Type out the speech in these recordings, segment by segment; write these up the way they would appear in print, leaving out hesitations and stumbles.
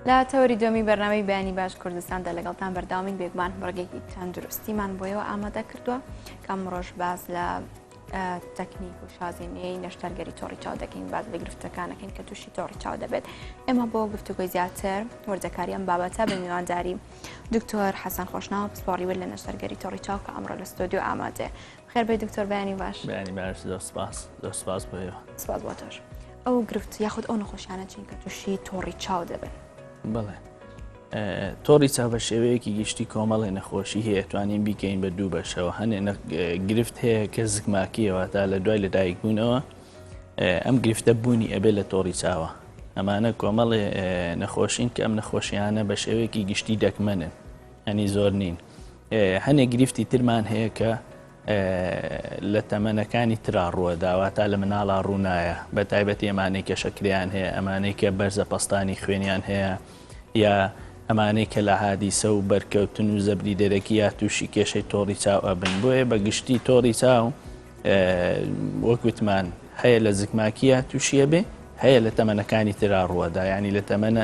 لە تەوەری دووەمی بەرنامەی بەیانی باش کوردستاندا لەگەڵتان بەردەوامین بێگومان بڕگێکی تەندروستیمان بۆیەوە ئامادە کردووە کە ئەمڕۆش باس لە تەکنیک و شازی نوێی نەشتەرگەری تۆڕی چاو دەکەین باس لە گرفتەکانەکەین کە تووشی تۆڕی چاو دەبێت ئێمە بۆ گفتوگۆی زیاتر وردەکاری ئەم بابەتە بە میوانداری دکتۆر حەسەن خۆشناو پسپۆڕی ورد لە نەشتەرگەری تۆڕی چاو کە ئەمڕۆ لە ستۆدیۆ ئامادەیە خێر بێ دکتۆر بەیانی باش بەیانی باش زۆر سپاس زۆر سپاس بۆ ئێوە سپاس بۆ تۆش ئەو گرفت یاخود ئەو نەخۆشیانە چین کە تووشی تۆڕی چاو دەبن بڵێ تۆڕی چاو بە شێوەیەکی گشتی کۆمەڵێ نەخۆشی هەیە توانین بیکەین بە دوو بەشەوە هەنێ گرفت هەیە کە زگماکیەوە تا لە دوای لەدایک بوونەوە ئەم گرفتە بوونی ئەبێ لە تۆڕی چاوە ئەمانە کۆمەڵێ نەخۆشین کە ئەم نەخۆشیانە بە شێوەیەکی گشتی دەکمەنن ئەنی زۆر نین هەنێک گرفتی ترمان هەیە کە لە تەمەنەکانی ترا ڕووەدا واتا لە مناڵا ڕوونایە بە تایبەتی ئەمانەی کە شەکریان هەیە ئەمانەی کە بەرزە پەستانی خوێنیان هەیە یا ئەمانەی کە لە حادیسە و بەرکەوتن و زەبری دەرەکی یا تووشی کێشەی تۆڕی چاو ئەبن بۆیە بە گشتی تۆڕی چاو وەک وتمان هەیە لە زکماکیە تووشیە بێ هەیە لە تەمەنەکانی ترا ڕووەدا ینی لە تەمەنە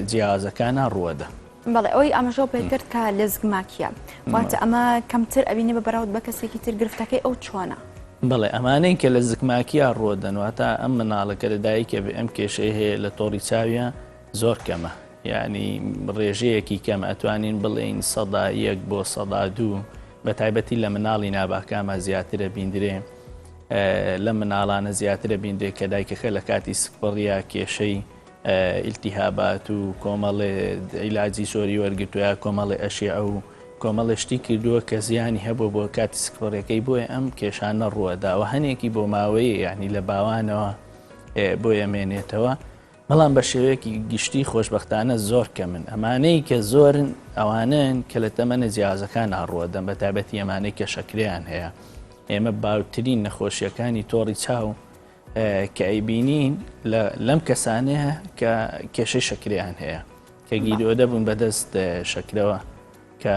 جیاوازەکانە ڕووەدا. بەڵێ ئەوەی ئاماژەو پێکرد کە لە زگماکیە واتە ئەمە کەمتر ئەبینێ بە بەراورد بە کەسێکی تر گرفتەکەی ئەو چۆنە؟ بەڵێ ئەمانەی کە لە زکماکیا ڕوەدەن واتە ئەم مناڵە کە لە دایکە بێ ئەم کێشەی هەیە لە تۆڕی چاویە زۆر کەمە یعنی ڕێژەیەکی کەم ئەتوانین بڵێین 1% بۆ 2% بە تایبەتی لە مناڵی ناباکامە زیاترە بیندرێ لە مناڵانە زیاترە بیندرێ کە دایکەکە لە کاتی سکپڕیا کێشەی ئیلتیهابات و کۆمەڵێ عیلاجی زۆری وەرگرتووە یا کۆمەڵێ ئەشیعە و کۆمەڵێ شتی کردووە کە زیانی هەبووە بۆ کاتی سکپڕیەکەی بۆیە ئەم کێشانە ڕووەدا و هەنێکی بۆ ماوەیە یعنی لە باوانەوە بۆیە مێنێتەوە بەڵام بە شێوەیەکی گشتی خۆشببختانە زۆر کەمن ئەمانەی کە زۆرن ئەوانن کە لە تەمەنە جیازەکان ئاڕوەدەن بە تایبەتی ئەمانەی کە شەکریان هەیە ئێمە باوترین نەخۆشیەکانی تۆڕی چاو کە ئەیبینین لەم کەسانەیە کە کێشەی شەکریان هەیە کە گیرۆدە بوون بەدەست شەکرەوە کە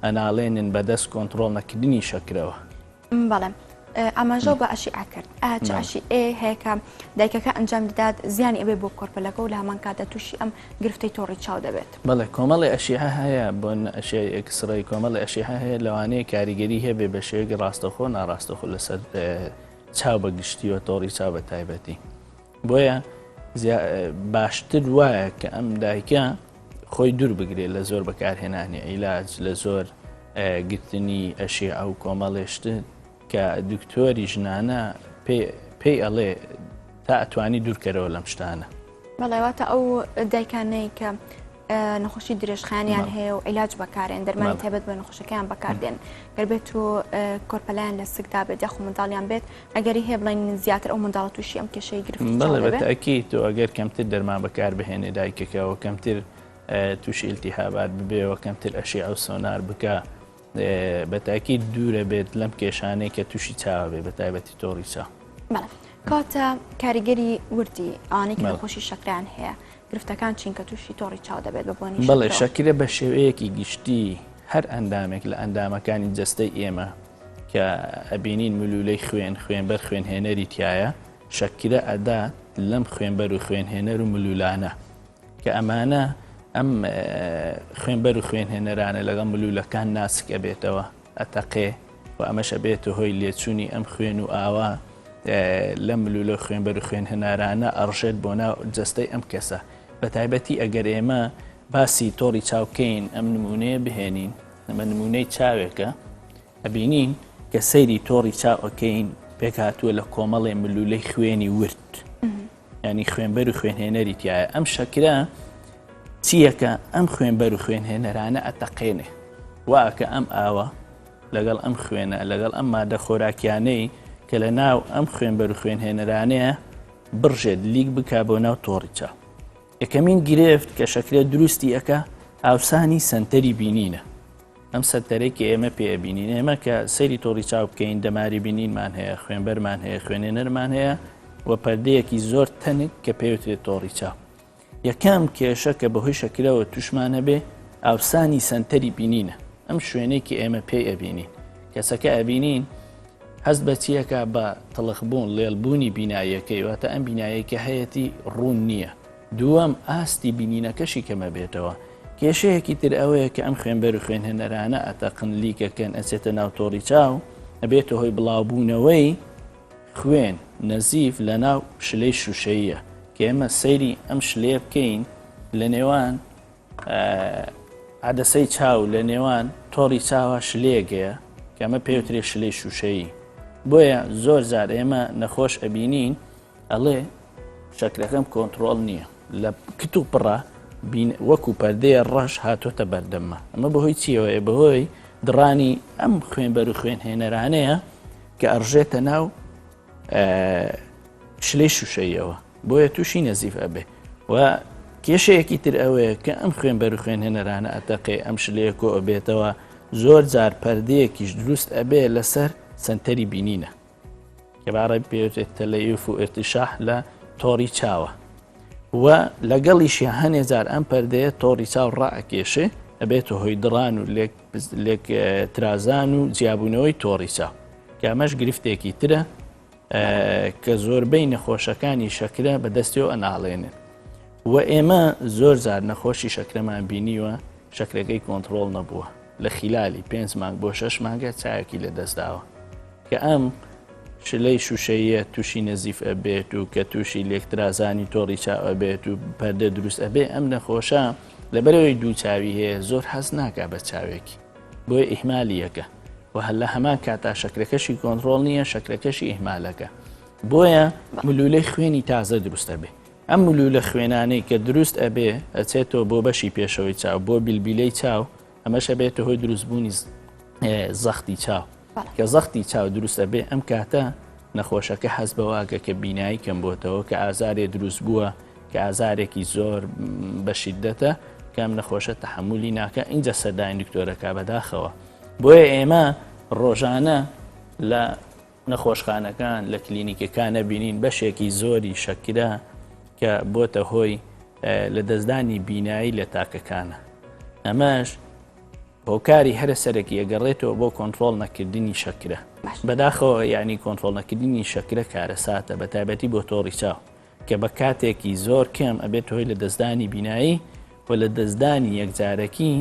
ئەناڵێنن بەدەست کۆنتترۆڵ نەکردنی شەکرەوە. بەڵێ ئاماژە بە ئەشی ئاکرد ئاچ ئەشی ئێ هەیە کە دایکەکە ئەنجام دەدات زیانی ئەبێ بۆ کۆرپەلەکە و لە هەمان کاتدا تووشی ئەم گرفتەی تۆڕی چاو دەبێت. بەڵێ کۆمەڵی ئەشیعە هەیە بۆ ئەشیای X-ray کۆمەڵی ئەشیعە هەیە لەوانەیە کاریگەری هەبێ بە شێوەیەکی ڕاستەخۆ ناڕاستەخۆ لەسەر چاو بە گشتی و تۆڕی چاو بە تایبەتی بۆیە باشتر وایە کە ئەم دایکە خۆی دوور بگرێت لە زۆر بەکارهێنانی عیلاج لە زۆر گرتنی ئەشی ئەو کۆمەڵێشت کە دکتۆری ژنانە پێی ئەڵێ تا ئەتوانی دوورکەرەوە لەم شتانە. بەڵێ واتە ئەو دایکانەی کە نەخۆشی درێژخایەنیان هەیە و عیلاج بەکارێن دەرمانی تایبەت بە نەخۆشەکەیان بەکاردێن گەر بێت و کۆرپەلایان لە سکدا بێت یاخو منداڵیان بێت ئەگەری هەیە بڵێن زیاتر ئەو منداڵە تووشی ئەم کێشەی گرفتی چاو بەڵێ دەبێت؟ بەتەئکید تۆ ئەگەر کەمتر دەرمان بەکار بهێنێ دایکەکە و کەمتر تووشی ئیلتیهابات ببێ و کەمتر ئەشیعە و سۆنار بکا بە تاکید دوورە بێت لەم کێشانەی کە تووشی چاوە بێ بە تایبەتی تۆڕی چاو. بەڵێ کەواتە کاریگەری وردی ئەوانەی کە نەخۆشی شەکرەیان هەیە گرفتەکان چین کە تووشی تۆڕی چاو دەبێت بە بۆنی بەڵێ شەکرە بە شێوەیەکی گشتی هەر ئەندامێک لە ئەندامەکانی جەستەی ئێمە کە ئەبینین ملولەی خوێن خوێنبەر خوێنهێنەری تایە شەکرە ئەدات لەم خوێنبەر و خوێنهێنەر و ملولانە کە ئەمانە ئەم خوێنبەر و خوێنهێنەرانە لەگەڵ ملولەکان ناسک ئەبێتەوە ئەتەقێ و ئەمەش ئەبێتە هۆی لێچوونی ئەم خوێن و ئاوە لەم ملولە و خوێنبەر و خوێنهێنارانە ئەڕژێت بۆ ناو جەستەی ئەم کەسە بە تایبەتی ئەگەر ئێمە باسی تۆڕی چاو بکەین ئەم نمونەیە بهێنین ئەمە نمونەی چاوێکە ئەبینین کە سەیری تۆڕی چاو ئەکەین پێکهاتووە لە کۆمەڵێ ملولەی خوێنی ورد ینی خوێنبەر و خوێنهێنەری تایە ئەم شەکرە چیەکە ئەم خوێنبەر و خوێنهێنەرانە ئەتەقێنێ واکە ئەم ئاوە لەگەڵ ئەم خوێنە لەگەڵ ئەم مادە خۆراکیانەی کە لە ناو ئەم خوێنبەر و خوێنهێنەرانەیە بڕژێت leak بک بۆ ناو تۆڕی چاو یەکەمین گرفت کە شەکرە دروستی ئەکا ئاوسانی سەنتەری بینینە ئەم سەنتەرەی کە ئێمە پێ ئەبینین ئێمە کە سەیری تۆڕی چاو بکەین دەماری بینینمان هەیە خوێنبەرمان هەیە خوێنێنەرمان هەیە و پەردەیەکی زۆر تەنک کە پێوترێت تۆڕی چاو یەکەم کێشە کە بەهۆی شەکرەوە توشمان هەبێ ئاوسانی سەنتەری بینینە ئەم شوێنەی کە ئێمە پێی ئەبینین کەسەکە ئەبینین هەست بە چیەکە بە تڵخبوون ڵێڵبوونی بیناییەکەی واتە ئەم بینایەی کە هەیەتی ڕوون نییە. دووەم ئاستی بینینەکەشی کەمەبێتەوە. کێشەیەکی تر ئەوەیە کە ئەم خوێنبەر و خوێنهێنەرانە ئەتەقن لیکەکەن ئەچێتە ناو تۆڕی چاو ئەبێتە هۆی بڵاوبوونەوەی خوێن نەزیف لە ناو شلەی شوشەیە کە ئێمە سەیری ئەم شلەیە بکەین لە نێوان عدەسەی چاو لە نێوان تۆڕی چاوە شلەیەکەیە کە ئەمە پێوترێ شلەی شوشەیی بۆیە زۆر جار ئێمە نەخۆش ئەبینین ئەڵێ شەکرەکەم کۆنتڕۆڵ نییە لە کت و پڕە وەکو پەردەیە ڕەش هاتۆتە بەردەممە ئەمە بەهۆی چیەوەیە بەهۆی دڕانی ئەم خوێنبەر و خوێنهێنەرانەیە کە ئەڕژێتە ناو شلەی شوشەیەوە بۆیە تووشی نەزیف ئەبێ و کێشەیەکی تر ئەوەیە کە ئەم خوێنبەر و خوێنهێنەرانە ئەتەقێ ئەم شلەیە کۆ ئەبێتەوە زۆر جار پەردەیەکیش دروست ئەبێ لەسەر سنتەری بینینە کە بە عەرەبی پێوترێت تەلەیف و ارتشاح لە تۆڕی چاوە و لەگەڵیشی هەنێ جار ئەم پەردەیە تۆڕی چاو ڕائەکێشێ ئەبێتە هۆی دڕان و لێک ترازان و جیابوونەوەی تۆڕی چاو کە ئەمەش گرفتێکی ترە کە زۆربەی نەخۆشەکانی شەکرە بەدەستیەوە ئەناڵێنن و ئێمە زۆر جار نەخۆشی شەکرەمان بینیوە شەکرەکەی کۆنتترۆل نەبووە لە خیلالی پێنج مانگ بۆ شەش مانگە چاوێکی لە دەستداوە کە ئەم شلەی شوشەییە تووشی نەزیف ئەبێت و کە تووشی لێکترازانی تۆڕی چاو ئەبێت و پەردە دروست ئەبێ ئەم نەخۆشە لەبەرەوەی دوو چاوی هەیە زۆر حەز ناکا بە چاوێکی بۆیە ئیهمالیەکە و هەر لە هەمان کاتا شەکرەکەشی کۆنتڕۆڵ نییە شەکرەکەشی ئیهمالەکە بۆیە ملولەی خوێنی تازە دروست ئەبێ ئەم ملولە خوێنانەی کە دروست ئەبێ ئەچێتەوە بۆ بەشی پێشەوەی چاو بۆ بیلبیلەی چاو ئەمەش ئەبێتە هۆی دروستبوونی زەختی چاو کە زەختی چاو دروست ئەبێ ئەم کاتە نەخۆشەکە هەست بەواگە کە بینایی کەم بۆتەوە کە ئازارێ دروست بووە کە ئازارێکی زۆر بە شیدەتە کەم نەخۆشە تەحملی ناکە اینجا سەردانی دکتۆرەکە بەداخەوە بۆیە ئێمە ڕۆژانە لە نەخۆشخانەکان لە کلینیکەکان نەبینین بەشێکی زۆری شەکرە کە بۆتە هۆی لە دەستدانی بینایی لە تاکەکانە ئەمەش هۆکاری هەرە سەرەکی ئەگەڕێتەوە بۆ کۆنترۆڵ نەکردنی شەکرە بەداخەوە یعنی کۆنترۆڵ نەکردنی شەکرە کارەساتە بە تایبەتی بۆ تۆڕی چاو کە بە کاتێکی زۆر کەم ئەبێت هۆی لە دەستدانی بینایی و لە دەستدانی یەکجارەکی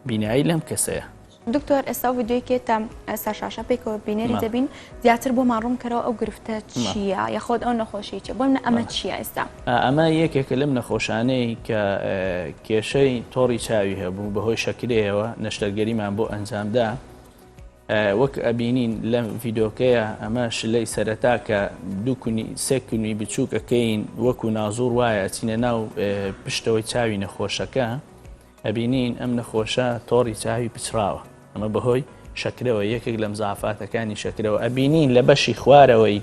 بینایی لەم کەسەیە. دکتۆر ئێستا ئەو ڤیدیۆی کێتە سەر شاشە پێکەوە بینەری دەبین زیاتر بۆمان ڕوون کەرەوە ئەو گرفتە چییە یاخۆد ئەو نەخۆشی چیە بۆ ئەمە چییە ئێستا؟ ئەمە یەکێکە لەم نەخۆشانەی کە کێشەی تۆڕی چاوی هەبوو بەهۆی شەکرەیەوە نەشتەرگەریمان بۆ ئەنجامدا وەک ئەبینین لەم ڤیدۆکەیە ئەمە شلەی سەرەتا کە دوو کونی سێ کونی بچووک ئەکەین وەکو نازوڕ وایە ئەچینە ناو پشتەوەی چاوی نەخۆشەکە ئەبینین ئەم نەخۆشە تۆڕی چاوی پچڕاوە ئەمە بەهۆی شەکرەوە یەکێک لەم زافاتەکانی شەکرەوە ئەبینین لە بەشی خوارەوەی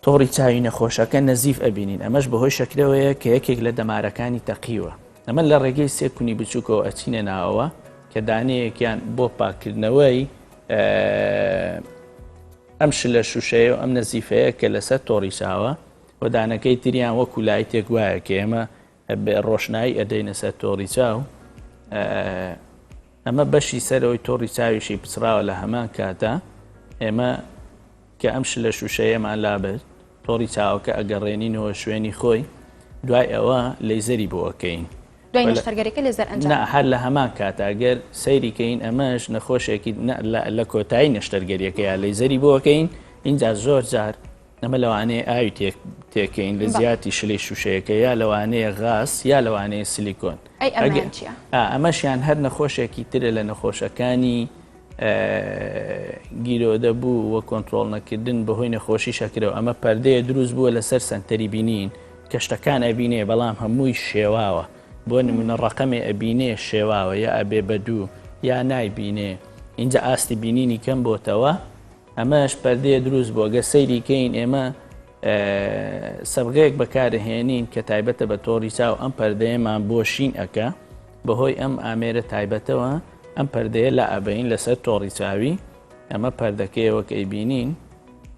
تۆڕی چاوی نەخۆشەکە نەزیف ئەبینین ئەمەش بەهۆی شەکرەوەیە کە یەکێک لە دەمارەکانی تەقیوە ئەمە لە ڕێگەی سێ کونی بچووکەوە ئەچینە ناوەوە کە دانەیەکیان بۆ پاکردنەوەی ئەم شلە شوشەیە و ئەم نەزیفەیە کە لەسەر تۆڕی چاوە و دانەکەی تریان وەکو لایتێک وایە کە ئێمە ڕۆشنایی ئەدەینە سەر تۆڕی چاو ئەمە بەشی سەرەوەی تۆڕی چاویشی پچڕاوە لە هەمان کاتا ئێمە کە ئەم شلە شوشەیەمان لابرد تۆڕی چاوەکە ئەگەڕێنینەوە شوێنی خۆی دوای ئەوە لەیزەری بۆ ئەکەین. دوای نەشتەرگەریەکە لێزەر ئەنجام نا هەر لە هەمان کاتا گەر سەیری کەین ئەمەش نەخۆشێکی لە کۆتایی نەشتەرگەریەکەیا لەیزەری بۆ ئەکەین ئینجا زۆر جار ئەمە لەوانەیە ئاوی تێکەین لە زیاتی شلەی شوشەیەکە یا لەوانەیە غاز یا لەوانەیە سلیکۆن ئەمەشیان هەر نەخۆشێکی ترە لە نەخۆشەکانی گیرۆدە بوو و کۆنتترۆل نەکردن بەهۆی نەخۆشی شەکرەوە ئەمە پەردەیە دروست بووە لەسەر سنتەری بینین کە شتەکان ئەبینێ بەڵام هەمووی شێواوە بۆ نمونە ڕقەمێ ئەبینێ شێواوە یا ئەبێ بە دوو یا نایبینێ اینجا ئاستی بینینی کەم بۆتەوە ئەمەش پەردەیە دروست بووە گەر سەیری کەین ئێمە سەبغەیەک بەکارهێنین کە تایبەتە بە تۆڕی چاو ئەم پەردەیەمان بۆ شین ئەکە بەهۆی ئەم ئامێرە تایبەتەوە ئەم پەردەیە لا ئەبەین لەسەر تۆڕی چاوی ئەمە پەردەکەیە وەک ئەیبینین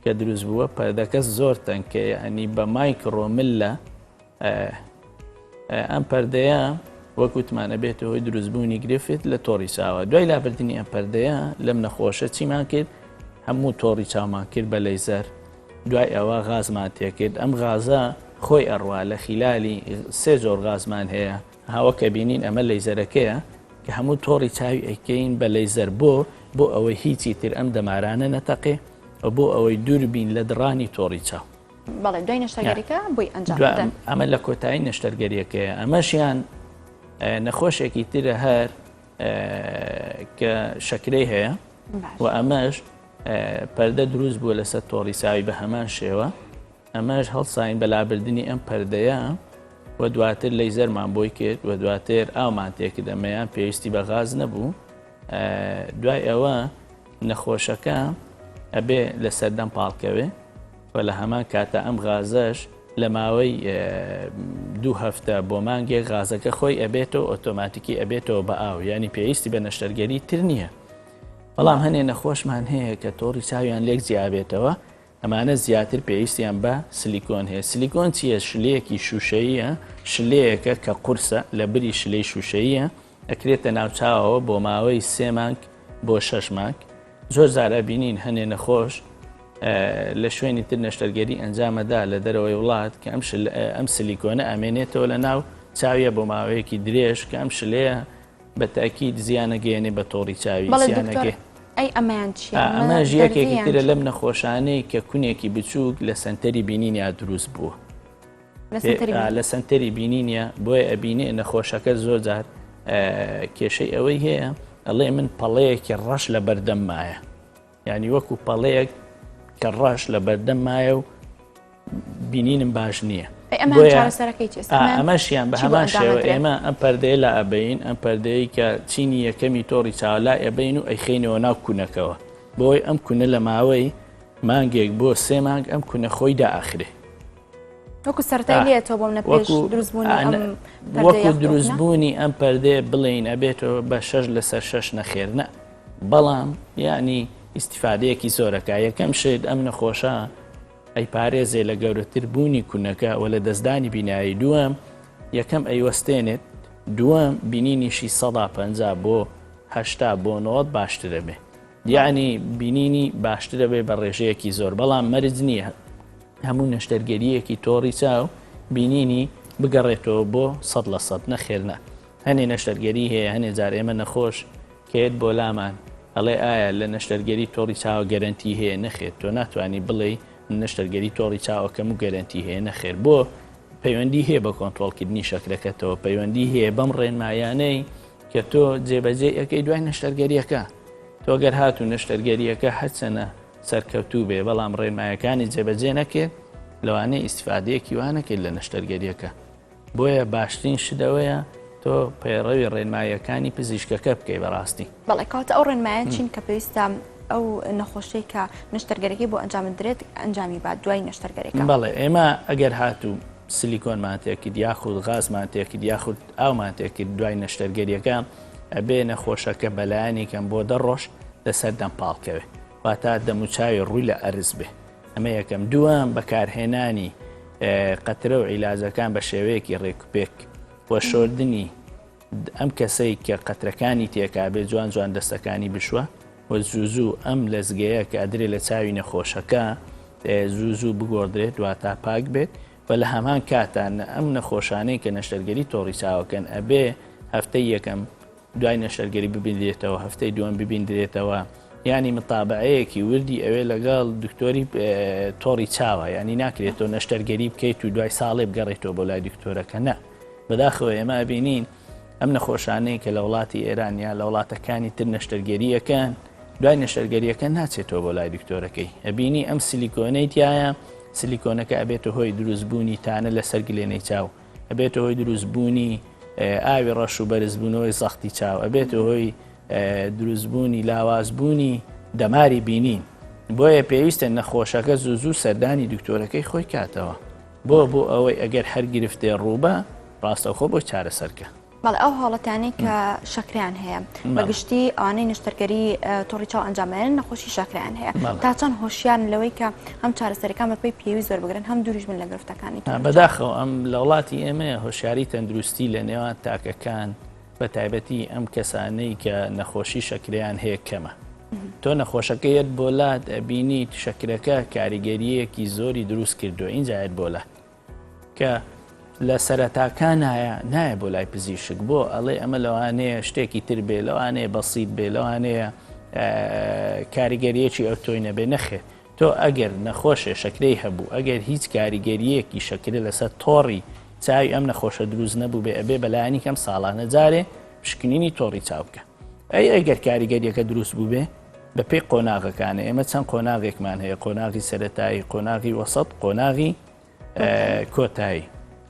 کە دروست بووە پەردەکە زۆر تەنکەیە ئەنی بە مایکرۆملە ئەم پەردەیە وەک وتمان ئەبێتە هۆی دروستبوونی گرفت لە تۆڕی چاوە دوای لابردنی ئەم پەردەیە لەم نەخۆشە چیمان کرد هەموو تۆڕی چاومان کرد بە لەیزەر دوای ئەوە غازمان تێکرد ئەم غازە خۆی ئەڕوا لە خیلالی سێ جۆر غازمان هەیە هاوە کە بینین ئەمە لەیزەرەکەیە کە هەموو تۆڕی چاوی ئەیکەین بە لەیزەر بۆ بۆ ئەوەی هیچی تر ئەم دەمارانە نەتەقێ و بۆ ئەوەی دوور بین لە دڕانی تۆڕی چاو. بەڵێ دوای نەشتەرگەریەکە بۆی ئەنجام دەدەن. ئەمە لە کۆتایی نەشتەرگەریەکەیە ئەمەشیان نەخۆشێکی ترە هەر کە شەکرەی هەیە و ئەمەش پەردە دروست بووە لەسەر تۆڕی چاوی بە هەمان شێوە ئەمەش هەڵساین بە لابردنی ئەم پەردەیە و دواتر لەیزەرمان بۆی کرد و دواتر ئاومان تێکرد ئەمەیان پێویستی بە غاز نەبوو دوای ئەوە نەخۆشەکە ئەبێ لە سەردەم پاڵکەوێ و لە هەمان کاتە ئەم غازەش لە ماوەی دوو هەفتە بۆ مانگێک غازەکە خۆی ئەبێتەوە ئۆتۆماتیکی ئەبێتەوە بە ئاو ینی پێویستی بە نەشتەرگەری تر نییە بەڵام هەنێ نەخۆشمان هەیە کە تۆڕی چاویان لێک جیابێتەوە ئەمانە زیاتر پێویستیان بە سلیکۆن هەیە. سلیکۆن چییە؟ شلەیەکی شووشەییە، شلەیەکە کە قورسە، لە بری شلەی شووشەییە، ئەکرێتە ناو چاوەوە بۆ ماوەی سێ مانگ بۆ شەش مانگ. زۆر جار ئەبینین هەنێ نەخۆش لە شوێنی تر نەشتەرگەری ئەنجامەدا لە دەرەوەی وڵات کە ئەم سلیکۆنە ئەمێنێتەوە لە ناو چاویە بۆ ماوەیەکی درێژ کە ئەم شلەیە بە تەئکید زیان ئەگەیەنێ بە تۆڕی چاوی بەڵێ زیان دکتۆر ئەگەی ئەی ئەمەیان چییە؟ ئەمە ئەمەش دەرزی یەکێکی یان ترە چییە؟ لەم نەخۆشانەی کە کونێکی بچووک لە سەنتەری بینینیا دروست بووە لە سەنتەری بینین لە سەنتەری بینینە بۆیە ئەبینێ نەخۆشەکە زۆر جار کێشەی ئەوەی هەیە ئەڵێ من پەڵەیەکی ڕەش لە بەردەم مایە یانی وەکو پەڵەیەک کە ڕەش لە بەردەم مایە و بینینم باش نییە ئەمەشیان بە هەمان شێوە ئێمە ئەم پەردەیە لا ئەبین ئەم پەردەیە کە چینی یەکەمی تۆڕی چالا ئەبین و ئەیخینەوە ناو کونەکەوە بۆی ئەم کونە لە ماوەی مانگێک بۆ سێ مانگ ئەم کونە خۆی داخرێ وەکو سەرەتای لێتەوە بۆم نە پێش دروستبوونی ئەم وەکو دروستبوونی ئەم پەردەیە بڵێین ئەبێتەوە بە شەش لەسەر شەش نەخێر نە بەڵام یعنی ئیسیفادەیەکی زۆرەکە یەکەم شت ئەم نەخۆشە ئەیپارێزێ لە گەورەتر بوونی کونەکە و لە دەستدانی بینایی دووەم یەکەم ئەیوەستێنێت دووەم بینینیشی سەدا پ بۆ هەشتا بۆ نەوەد باشترە بێ یعنی بینینی باشترە بێ بە ڕێژەیەکی زۆر بەڵام مەرج نییە هەموو نەشتەرگەرییەکی تۆڕی چاو بینینی بگەڕێتەوە بۆ 100% نەخێر نا هەنێ نەشتەرگەری هەیە هەنێ جار ئێمە نەخۆش کەیەت بۆ لامان ئەڵێ ئایا لە نەشتەرگەری تۆڕی چاوە گەرەنتی هەیە نەخێر تۆ ناتوانانی بڵێی نەشتەرگەری تۆڕی چاوەکەم و گەرەنتی هەیە نەخێر بۆ پەیوەندی هەیە بە کۆنترۆڵکردنی شەکرەکەتەوە پەیوەندی هەیە بەم ڕێنمایانەی کە تۆ جێبەجێ ئەەکەی دوای نەشتەرگەریەکە تۆ گەر هاتوو نەشتەرگەریەکە هەرچەنە سەرکەوتوو بێ بەڵام ڕێنمایەکانی جێبەجێ نەکرد لەوانەیە ئیسیفادەیەکی وا نەکرد لە نەشتەرگەریەکە بۆیە باشترین شت ئەوەیە تۆ پەیڕەوی ڕێنماییەکانی پزیشکەکە بکەی بەڕاستی. بەڵێ کەواتە ئەو ڕێنمایە چین کە پێویستە ئەو نەخۆشەی کە نەشتەرگەریەکەی بۆ ئەنجام بدرێت ئەنجامی بات دوای نەشتەرگەریەکە؟ بەڵێ ئێمە ئەگەر هاتوو سلیکۆنمان تێکرد یاخود غازمان تێکرد یاخود ئاومان تێکرد دوای نەشتەرگەریەکە ئەبێ نەخۆشەکە بەلایەنی کەم بۆ دە ڕۆژ لەسەر دەم پاڵکەوێ واتا دەموچاوی ڕووی لە ئەرز بێ ئەمە یەکەم دووەم بەکارهێنانی قەترە و عیلاجەکان بە شێوەیەکی ڕێکوپێک و شۆردنی ئەم کەسەی کە قەترەکانی تێکابێ جوان جوان دەستەکانی بشوە و زوو زوو ئەم لەزگەیە کە ئەدرێ لە چاوی نەخۆشەکە زوو زوو بگۆڕدرێت واتا پاک بێت و لە هەمان کاتان ئەم نەخۆشانەی کە نەشتەرگەری تۆڕی چاوەکەن ئەبێ هەفتەی یەکەم دوای نەشتەرگەری ببیندرێتەوە هەفتەی دووەم ببیندرێتەوە ینی متابعەیەکی وردی ئەوێ لەگەڵ دکتۆری تۆڕی چاوە ینی ناکرێتەوە نەشتەرگەری بکەیت و دوای ساڵێ بگەڕێتەوە بۆ لای دکتۆرەکە نە بەداخەوە ئێمە ئەبینین ئەم نەخۆشانەی کە لە وڵاتی ئێران یا لە وڵاتەکانی تر نەشتەرگەریەکەن دوای نەشتەرگەریەکە ناچێتەوە بۆ لای دکتۆرەکەی ئەبینی ئەم سلیکۆنەی تایە سلیکۆنەکە ئەبێتە هۆی دروستبوونی تانە لەسەر گلێنەی چاو ئەبێتە هۆی دروستبوونی ئاوی ڕەش و بەرزبوونەوەی زەختی چاو ئەبێتە هۆی دروستبوونی لاوازبوونی دەماری بینین بۆیە پێویستە نەخۆشەکە زوو زوو سەردانی دکتۆرەکەی خۆی کاتەوە بۆ بۆ ئەوەی ئەگەر هەر گرفتێ ڕووبە ڕاستەوخۆ بۆ چارەسەرکە. بەڵێ ئەو هاوڵەتیانەی کە شەکرەیان هەیە بە گشتی ئەوانەی نەشتەرگەری تۆڕی چاو ئەنجامدەدەن نەخۆشی شەکرەیان هەیە تا چەند هۆشیارن لەوەی کە هەم چارەسەرەکان بەپێی پێویست وەربگرن هەم دووریش بن لە گرفتەکانی تۆڕی چاو؟ بەداخەوە ئەم لە وڵاتی ئێمەیە هۆشیاری تەندروستی لە نێوان تاکەکان بە تایبەتی ئەم کەسانەی کە نەخۆشی شەکرەیان هەیە کەمە. تۆ نەخۆشەکە یەت بۆ لات ئەبینیت شەکرەکە کاریگەریەکی زۆری دروست کردو ئینجا یەت بۆ لات کە لە سەرەتاکانایە نایە بۆ لای پزیشک بۆ ئەڵێ ئەمە لەوانەیە شتێکی تر بێ لەوانەیە بەسیت بێ لەوانەیە کاریگەریەکی ئەو تۆی نەبێ نەخێر تۆ ئەگەر نەخۆشێ شەکرەی هەبوو ئەگەر هیچ کاریگەریەکی شەکرە لەسەر تۆڕی چاوی ئەم نەخۆشە دروست نەبوو بێ ئەبێ بەلایانی کەم ساڵانە جارێ پشکنینی تۆڕی چاو بکە ئەی ئەگەر کاریگەریەکە دروست بوو بێ بەپێی قۆناغەکانە ئێمە چەند قۆناغێکمان هەیە قۆناغی سەتایی قۆناغی وەسەت قۆناغی کۆتایی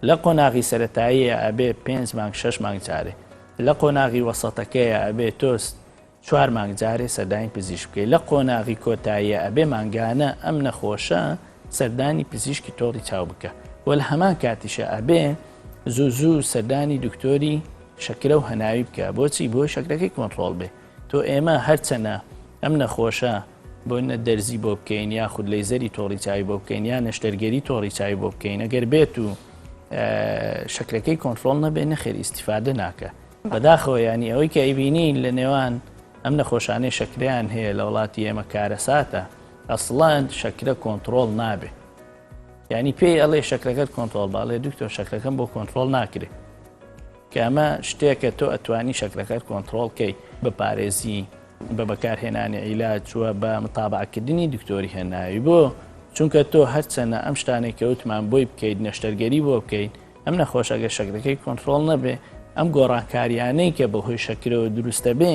لە قۆناغی سەتاییە ئەبێ پێنج مانگ شش مانگ جارێ لە قۆناغی وەسەتەکەیە ئەبێ تۆست چوار مانگ جارێ سەردانی پزیشک بکەی لە قۆناغی کۆتاییە ئەبێ مانگانە ئەم نەخۆشە سەردانی پزیشکی تۆڕی چاو بکە و لە هەمان کاتیشە ئەبێ زوو زوو سەردانی دکتۆری شەکرە و هەناوی بکە بۆچی بۆ شەکرەکەی کۆنتڕۆڵ بێ تۆ ئێمە هەرچەنە ئەم نەخۆشە بۆ نە دەرزی بۆ بکەین یاخود لەیزەری تۆڕی چاوی بۆ بکەین یا نەشتەرگەری تۆڕی چاوی بۆ بکەین ئەگەر بێت و شەکرەکەی کۆنتڕۆڵ نەبێ نەخێر ئیسیفادە ناکە بەداخەوە یانی ئەوەی کە ئەیبینین لە نێوان ئەم نەخۆشانەی شەکرەیان هەیە لە وڵاتی ئێمە کارەساتە ئەسڵەن شەکرە کۆنتڕۆڵ نابێ یعنی پێی ئەڵێ شەکرەکەت کۆنتڕۆڵ باڵێ دکتۆر شەکرەکەم بۆ کۆنتڕۆڵ ناکرێ کە ئەمە شتێکە تۆ ئەتوانی شەکرەکەت کۆنتڕۆڵ کەی بپارێزی بە بەکارهێنانی عیلاج چووە بە متابعکردنی دکتۆری هێناوی بۆ چونکە تۆ هەرچەنە ئەم شتانێک کەوتمان بۆی بکەیت نەشتەرگەری بۆ بکەیت ئەم نەخۆشە گەر شەکرەکەی کۆنترۆڵ نەبێ ئەم گۆڕانکاریانەی کە بەهۆی شەکرەوە دروستە بێ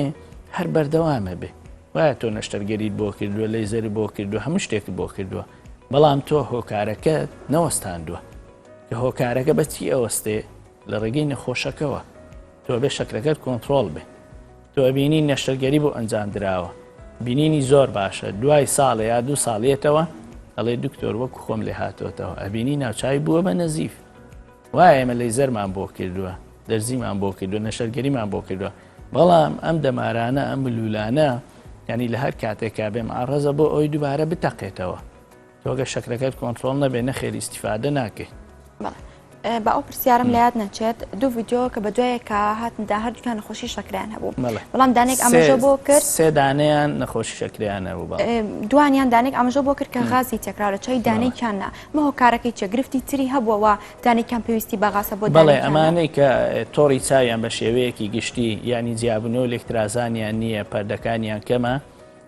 هەر بەردەوامە بێ وایە تۆ نەشتەرگەریت بۆ کردووە لەیزەری بۆ کردووە هەموو شتێکت بۆ کردووە بەڵام تۆ هۆکارەکە نەوەستاندووە کە هۆکارەکە بەچی ئەوەستێ لە ڕێگەی نەخۆشەکەوە تۆ بێ شەکرەکەت کۆنترۆڵ بێ تۆ ئەبینی نەشتەرگەری بۆ ئەنجام دراوە بینینی زۆر باشە دوای ساڵێ یا دوو ساڵیەتەوە ئەڵێ دکتۆر وەکو خۆم لێ هاتۆتەوە ئەبینی ناوچوی بووە بە نەزیف وایە ئێمە لەیزەرمان بۆ کردووە دەرزیمان بۆ کردووە نەشەرگەریمان بۆ کردووە بەڵام ئەم دەمارانە ئەم ملولانە ینی لە هەر کاتێکا بێم ئاڕەزە بۆ ئەوی دووبارە بتەقێتەوە تۆ گەر شەکرەکەت کۆنتڕۆڵ نەبێ نەخێر ئیستیفادە ناکەی. بەڵێ با ئەو پرسیارم لە یاد نەچێت دوو ڤیدیۆ کە بە دوایەکە هاتندا هەردووکیان نەخۆشی شەکرەیان هەبوو بەڵام دانێک ئاماژە بۆ کرد سێ دانەیان نەخۆشی شەکرەیان هەبوو دوانیان دانێک ئاماژە بۆ کرد کە غازی تێکرا لە چای دانێکیان نا مە هۆکارەکەی چیە گرفتی تری هەبووە و دانێکیان پێویستی بە غازە بۆ بەڵێ ئەمانەی کە تۆڕی چاویان بە شێوەیەکی گشتی یانی جیابوونەوە لێکترازانیان نییە پەردەکانیان کەمە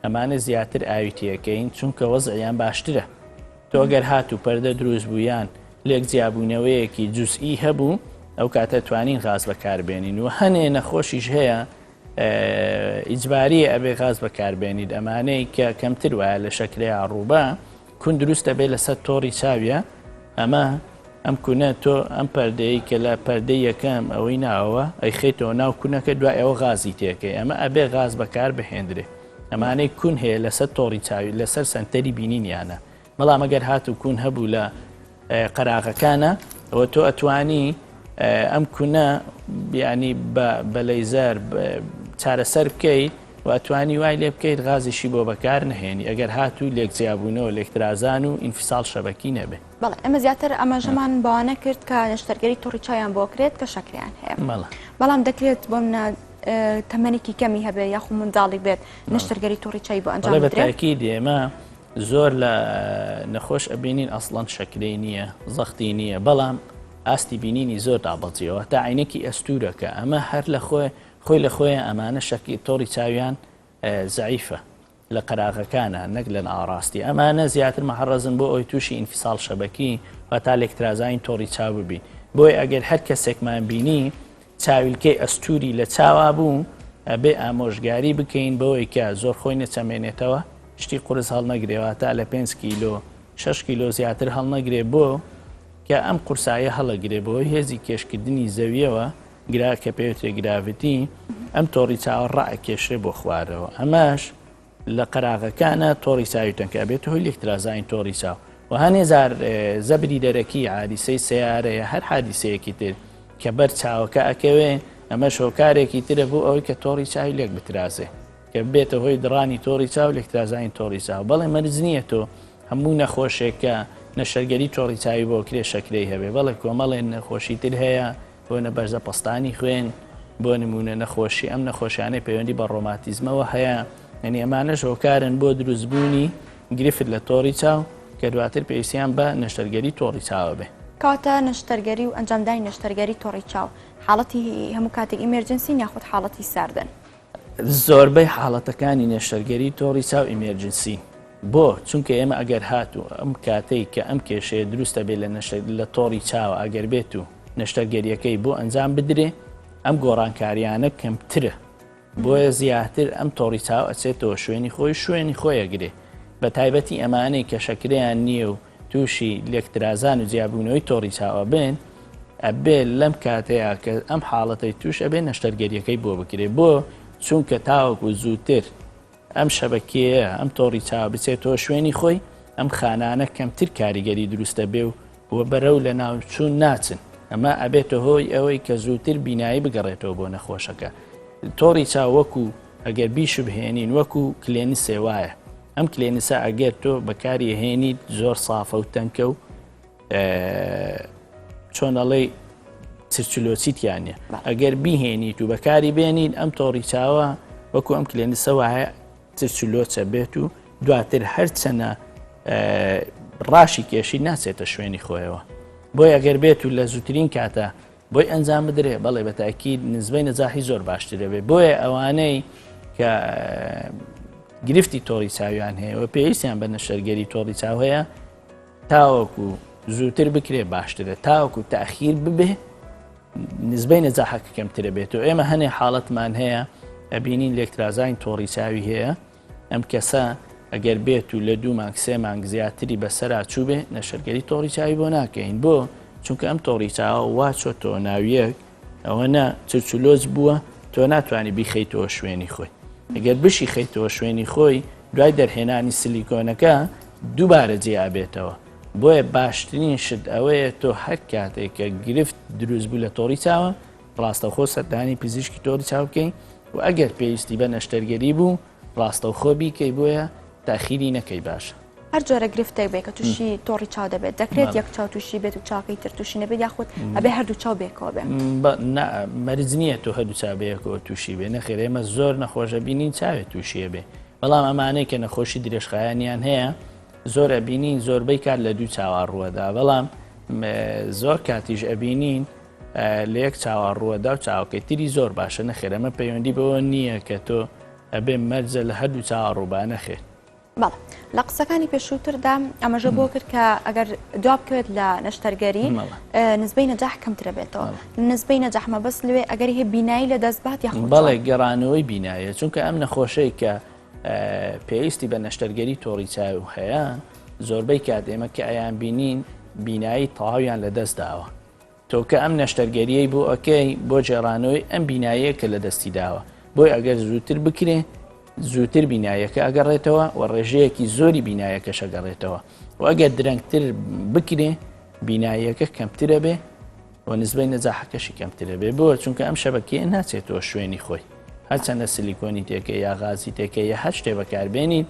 ئەمانە زیاتر ئاوی تێکەین چونکە وەزعیان باشترە تۆ گەر هاتوو پەردە دروست بوو یان لێک جیابوونەوەیەکی جزئی هەبوو ئەو کاتە توانین غاز بەکاربێنین و هەنێ نەخۆشیش هەیە ئیجباریە ئەبێ غاز بەکاربێنیت ئەمانەی کە کەمتر وایە لە شەکرەیە ڕووبە کون دروست دەبێت لەسەر تۆڕی چاویە ئەمە ئەم کونە تۆ ئەم پەردەی کە لە پەردەی یەکەم ئەوەی ناوە ئەیخەیتەوە ناو کونەکە دوای ئەوە غازی تێکەی ئەمە ئەبێ غاز بەکار بهێندرێ ئەمانەی کون هەیە لەسەر تۆڕی چاوی لەسەر سەنتەری بینینیانە بەڵام ئەگەر هاتوو کون هەبوو لە قەراغەکانە ئەوە تۆ ئەتوانی ئەم کونە بیانی بە لەیزەر چارەسەر بکەیت و ئەتوانی وای لێ بکەیت غازیشی بۆ بەکار نەهێنی ئەگەر هاتوو لێکجیابوونەوە لێکترازان و انفصال شبکی نەبێ. بەڵێ ئێمە زیاتر ئاماژەمان بەوانە کرد کە نەشتەرگەری تۆڕی چاویان بۆ کرێت کە شەکریان هەیە بەڵام دەکرێت بۆ منە تەمەنێکی کەمی هەبێ یاخو منداڵی بێت نەشتەرگەری تۆڕی چای بۆ ئەنجام بدرێت؟ بە تاکید ئێمە زۆر لە نەخۆش ئەبینین ئەسڵەن شەکرەی نییە زەختی نییە بەڵام ئاستی بینینی زۆر دابەزیەوە تا عینەکی ئەستورەکە ئەمە هەر لە خۆی خۆی لە خۆیان ئەمانە شەکی تۆڕی چاویان زەعیفە لە قەراغەکانە نەک لە ناوەڕاستی ئەمانە زیاتر مەحڕەزن بۆ ئەوی تووشی انفصال شبکی واتا لێکترازانی تۆڕی چاو ببین بۆیە ئەگەر هەر کەسێکمان بینی چاویلکەی ئەستوری لە چاوا بوو ئەبێ ئامۆژگاری بکەین بەوەی کە زۆر خۆی نەچەمێنێتەوە شتی قورس هەڵنەگرێ واتا لە 5 کیلۆ 6 کیلۆ زیاتر هەڵنەگرێ بۆ کە ئەم قورسایە هەڵەگرێ بەهۆی هێزی کێشکردنی زەویەوە گرا کە پێوترێ gravity ئەم تۆڕی چاوە ڕائەکێشرێ بۆ خوارەوە ئەمەش لە قەراغەکانە تۆڕی چاوی تەنکە ئەبێت هۆی لێکترازانی تۆڕی چاو و هەنێ جار زەبری دەرەکی حادیسەی سیارەیە هەر حادیسەیەکی تر کە بەر چاوەکە ئەکەوێ ئەمەش هۆکارێکی ترە بۆ ئەوەی کە تۆڕی چاوی لێک بترازێ کە بێتە هۆی دڕانی تۆڕی چاو لێکترازانی تۆڕی چاو بەڵێ مەرج نییە تۆ هەموو نەخۆشێک کە نەشەرگەری تۆڕی چاوی بۆ کرێ شەکرەی هەبێ بەڵێ کۆمەڵێ نەخۆشی تر هەیە بۆ نە بەرزە پەستانی خوێن، بۆ نموونە نەخۆشی ئەم نەخۆشیانەی پەیوەندی بە ڕۆماتیزمەوە هەیە. یعنی ئەمانەش هۆکارن بۆ دروستبوونی گرفت لە تۆڕی چاو کە دواتر پێویستیان بە نەشتەرگەری تۆڕی چاوە بێ. کەواتە نەشتەرگەری و ئەنجامدانی نەشتەرگەری تۆڕی چاو حاڵەتی هەموو کاتێک emergency ن یاخود حاڵەتی ساردن؟ زۆربەی حاڵەتەکانی نەشتەرگەری تۆڕی چاو emergency ن. بۆ؟ چونکە ئێمە ئەگەر هاتوو ئەم کاتەی کە ئەم کێشەیە دروستە بێ لە نەشتەر لە تۆڕی چاوە ئەگەر بێت و نەشتەرگەریەکەی بۆ ئەنجام بدرێ ئەم گۆڕانکاریانە کەمترە بۆیە زیاتر ئەم تۆڕی چاو ئەچێتەوە شوێنی خۆی شوێنی خۆی ئەگرێ بە تایبەتی ئەمانەی کە شەکرەیان نییە و تووشی لێکترازان و جیابوونەوەی تۆڕی چاوە بن ئەبێ لەم کاتەیە کە ئەم حاڵەتەی توش ئەبێ نەشتەرگەریەکەی بۆ بکرێ بۆ چونکە تاوەکو زووتر ئەم شەبەکەیە ئەم تۆڕی چاو بچێتەوە شوێنی خۆی ئەم خانانە کەمتر کاریگەری دروستە بێ و و بەرەو لە ناوچوون ناچن ئەمە ئەبێتە هۆی ئەوەی کە زووتر بینایی بگەڕێتەوە بۆ نەخۆشەکە تۆڕی چاو وەکو ئەگەر بیشبهێنین وەکو کلێنسێ وایە ئەم کلێنسە ئەگەر تۆ بەکاری هێنیت زۆر سافە و تەنکە و چۆن ئەڵێی چرچلۆچی تیانە ئەگەر بیهێنیت و بەکاری بێنیت ئەم تۆڕی چاوە وەکو ئەم کلێنسە وایە چرچلۆچە بێت و دواتر هەرچەنە ڕاشی کێشی ناچێتە شوێنی خۆیەوە بۆی ئەگەر بێت و لە زووترین کاتە بۆی ئەنجام بدرێ بەڵێ بە تاکید نزبەی نەجاحی زۆر باشترە بێ بۆیە ئەوانەی کە گرفتی تۆڕی چاویان هەیە و پێویستیان بە نەشەرگەری تۆڕی چاو هەیە تاوەکو زووتر بکرێ باشترە تاوەکو تاخیر ببێ نزبەی نەجاحەکە کەمترە بێت و ئێمە هەنێ حاڵەتمان هەیە ئەبینین لێکترازانی تۆڕی چاوی هەیە ئەم کەسە ئەگەر بێت و لە دوو مانگ سێ مانگ زیاتری بەسەرا چووبێ نەشەرگەری تۆڕی چاوی بۆ ناکەین بۆ چونکە ئەم تۆڕی چاوە وا چۆتەوە ناویەک ئەوە نە چرچولۆچ بووە تۆ ناتوانانی بیخەیتەوە شوێنی خۆی ئەگەر بشی خەیتەوە شوێنی خۆی دوای دەرهێنانی سلیکۆنەکە دووبارە جێ ئەبێتەوە بۆیە باشترین شت ئەوەیە تۆ هەر کاتێک کە گرفت دروست بوو لە تۆڕی چاوە ڕاستەوخۆ سەردانی پزیشکی تۆڕی چاو بکەین و ئەگەر پێویستی بە نەشتەرگەری بوو ڕاستەوخۆ بیکەی بۆیە تاخیری نەکەی باشە. هەر جۆرە گرفتێک بێت کە تووشی تۆڕی چاو دەبێت دەکرێت یەک چاو تووشی بێت و چاکەی تر تووشی نەبێت یاخود ئەبێ هەردوو چاو بێکەوە بێ؟ مەرج نییە تۆ هەردوو چاو بەیەکەوە تووشی بێ نەخێر ئێمە زۆر نەخۆشە بینین چاوێ تووشیە بێ بەڵام ئەمانەی کە نەخۆشی درێژخایەنیان هەیە زۆر ئەبینین زۆربەی کات لە دوو چاوا ڕووەدا بەڵام زۆر کاتیش ئەبینین لە یەک چاوا ڕووەدا و چاوەکەی تری زۆر باشە نەخێر ئەمە پەیوەندی بەوە نییە کە تۆ ئەبێ مەرجە لە هەردوو چاوا ڕووبا نەخێر. بەڵێ لە قسەکانی پێشووتردا ئاماژە بۆ کرد کە ئەگەر دوا بکەوێت لە نەشتەرگەری نزبەی نەجاح کەمترە بێتەوە نزبەی نەجاح مەبەست لێ ئەگەری هەیە بینایی لە دەست بات یاخود بەڵێ گەڕانەوەی بینایە چونکە ئەم نەخۆشەی کە پێویستی بە نەشتەرگەری تۆڕی چاو هەیە زۆربەی کات ئێمە کە ئەیان بینین بینایی تەواویان لە دەست داوە تۆ کە ئەم نەشتەرگەریەی بۆ ئەکەی بۆ گێڕانەوەی ئەم بیناییە کە لە دەستی داوە بۆی ئەگەر زووتر بکرێ زووتر بینایەکە ئەگەڕێتەوە و ڕێژەیەکی زۆری بینایەکەش ئەگەڕێتەوە و ئەگەر درەنگتر بکرێ بیناییەکە کەمترە بێ و نسبەی نەجاحەکەشی کەمترە بێ بۆ چونکە ئەم شەبەکەیە ناچێتەوە شوێنی خۆی هەرچەندە سلیکۆنی تێکە یا غازی تێکە یا هەر شتێ بەکاربێنین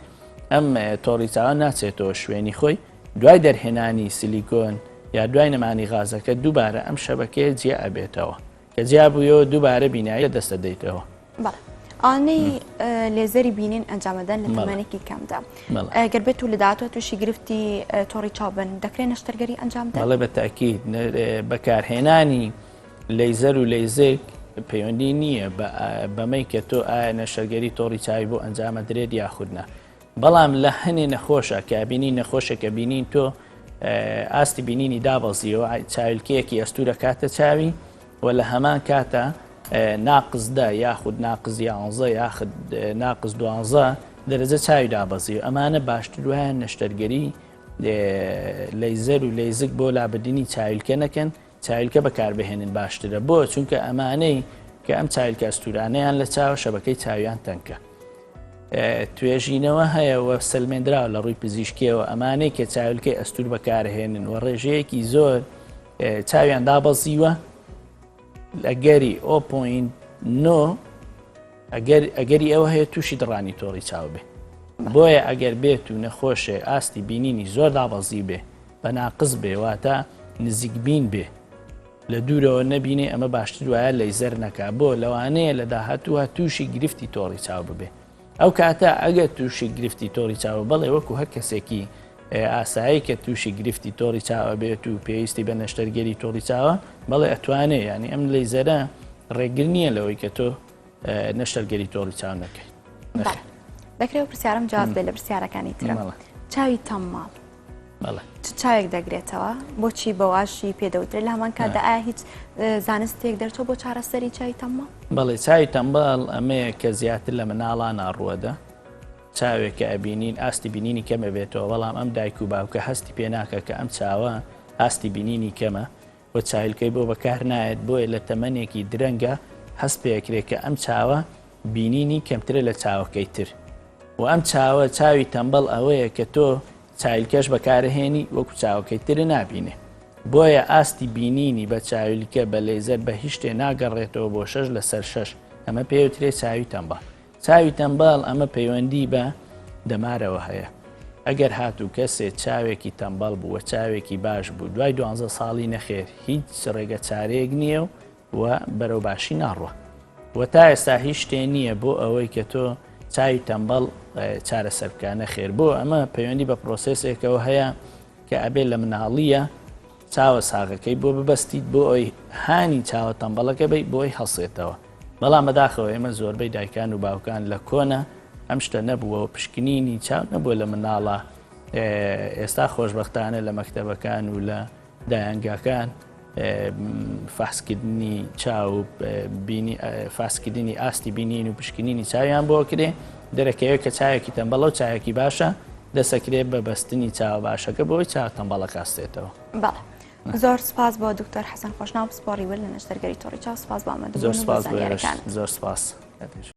ئەم تۆڕی چاوە ناچێتەوە شوێنی خۆی دوای دەرهێنانی سلیکۆن یا دوای نەمانی غازەکە دووبارە ئەم شەبەکەیە جیا ئەبێتەوە کە جیا بوویەوە دووبارە بینایی لە دەستە دەیتەوە. بەڵێ ئەوانەی لێزەری بینین ئەنجامەدەن لە تەمەنێکی کەمدا گەر بێت و لە داهاتوە تووشی گرفتی تۆڕی چاو بن دەکرێت نەشتەرگەری ئەنجام بدەن؟ بەڵێ بە تاکید بەکارهێنانی لەیزەر و لەیزک پەیوەندی نییە بەمەی کە تۆ ئایا نەشتەرگەری تۆڕی چاوی بۆ ئەنجامە درێت یاخود نا بەڵام لە هەنێ نەخۆشە کە ئەبینین نەخۆشێکە بینین تۆ ئاستی بینینی دابەزیەوە چاویلکەیەکی ئەستورە کاتە چاوی و لە هەمان کاتە ناقز دە یاخود ناقز یانزە یاخود ناقز دوانزە دەرەجە چاوی دابەزی و ئەمانە باشتر وایە نەشتەرگەری لەیزەر و لەیزک بۆ لابردنی چاویلکە نەکەن چاویلکە بەکاربهێنن باشترە بۆ چونکە ئەمانەی کە ئەم چاویلکە ئەستورانەیان لە چاوە شەبەکەی چاویان تەنکە توێژینەوە هەیە و سەلمێندراوە لە ڕووی پزیشکیەوە ئەمانەی کە چاویلکەی ئەستور بەکارهێنن و ڕێژەیەکی زۆر چاویان دابەزیوە لەگەری 0.9 ئەگەر ئەگەری ئەوە هەیە تووشی دڕانی تۆڕی چاو بێ بۆیە ئەگەر بێت و نەخۆشێ ئاستی بینینی زۆر دابەزی بێ بە ناقس بێ واتە نزیکبین بێ لە دوورەوە نەبینێ ئەمە باشتر وایە لەیزەر نەکا بۆ لەوانەیە لە داهاتووە تووشی گرفتی تۆڕی چاو ببێ. ئەو کاتە ئەگەر تووشی گرفتی تۆڕی چاوە بەڵێ وەکو هەر کەسێکی ئاسایی کە تووشی گرفتی تۆڕی چاوە بێت و پێویستی بە نەشتەرگەری تۆڕی چاوە بەڵێ ئەتوانێ ینی ئەم لەیزەرە ڕێگر نییە لەوەی کە تۆ نەشتەرگەری تۆڕی چاو نەکەی. دەکرێت پرسیارم جواب بێ لە پرسیارەکانی ترم چاوی تەمماڵ چ چاوێک دەگرێتەوە بۆچی بەواشی پێدەوترێت لە هەمان کاتدا ئایا هیچ زانستێک دەرچوە بۆ چارەسەری چاوی تەمماڵ؟ بەڵێ چاوی تەمبەڵ ئەمەیە کە زیاتر لە مناڵانە ڕووەدە چاوێک کە ئەبینین ئاستی بینینی کەمە بێتەوە بەڵام ئەم دایک و باوکە هەستی پێ ناکە کە ئەم چاوە ئاستی بینینی کەمە و چاویلکەی بۆ بەکار نایەت بۆیە لە تەمەنێکی درەنگە هەست پێکرێت کە ئەم چاوە بینینی کەمترە لە چاوەکەی تر و ئەم چاوە چاوی تەمبەڵ ئەوەیە کە تۆ چاویلکەش بەکارهێنی وەکو چاوەکەی تر نابینێ بۆیە ئاستی بینینی بە چاویلکە بە لەیزەر بە هیچ شتێ ناگەڕێتەوە بۆ شەش لەسەر شەش ئەمە پێوترێ چاوی تەمبەڵ چاوی تەمبەڵ ئەمە پەیوەندی بە دەمارەوە هەیە ئەگەر هاتوو کەسێ چاوێکی تەمبەڵ بوو و چاوێکی باش بوو دوای دوانزە ساڵی نەخێر هیچ ڕێگە چارەیەک نییە و و بەرەو باشی ناڕوە و تا ئێستا هیچ شتێ نییە بۆ ئەوەی کە تۆ چاوی تەمبەڵ چارەسەر بکە نەخێر بۆ ئەمە پەیوەندی بە پرۆسێسێکەوە هەیە کە ئەبێ لە مناڵیە چاوە ساغەکەی بۆ ببەستیت بۆ ئەوی هانی چاوە تەمبەڵەکە بی بۆی هەڵسێتەوە بەڵام بەداخەوە ئێمە زۆربەی دایکان و باوکان لە کۆنە ئەم شتە نەبووە و پشکنینی چاو نەبووە لە مناڵە ئێستا خۆشببختانە لە مەکتەبەکان و لە دایەنگاکان فەحسکردنی چاو بینی فاسکردنی ئاستی بینین و پشکنینی چاویان بۆ کرێ دەرەکەوێت کە چاوێکی تەمبەڵە و چاوێکی باشە دەسەکرێت بە بەستنی چاوە باشەکە بۆی چاو تەمبەڵەکە هەستێتەوە. بەڵێ زۆر سپاس بۆ دکتۆر حەسەن خۆشناو پسپۆڕی ورد لە نەشتەرگەری تۆڕی چاو سپاس بۆ ئامادەبوون زۆر و بۆ سپاس بۆ ئێوەش زانیاریەکانت. زۆر سپاس.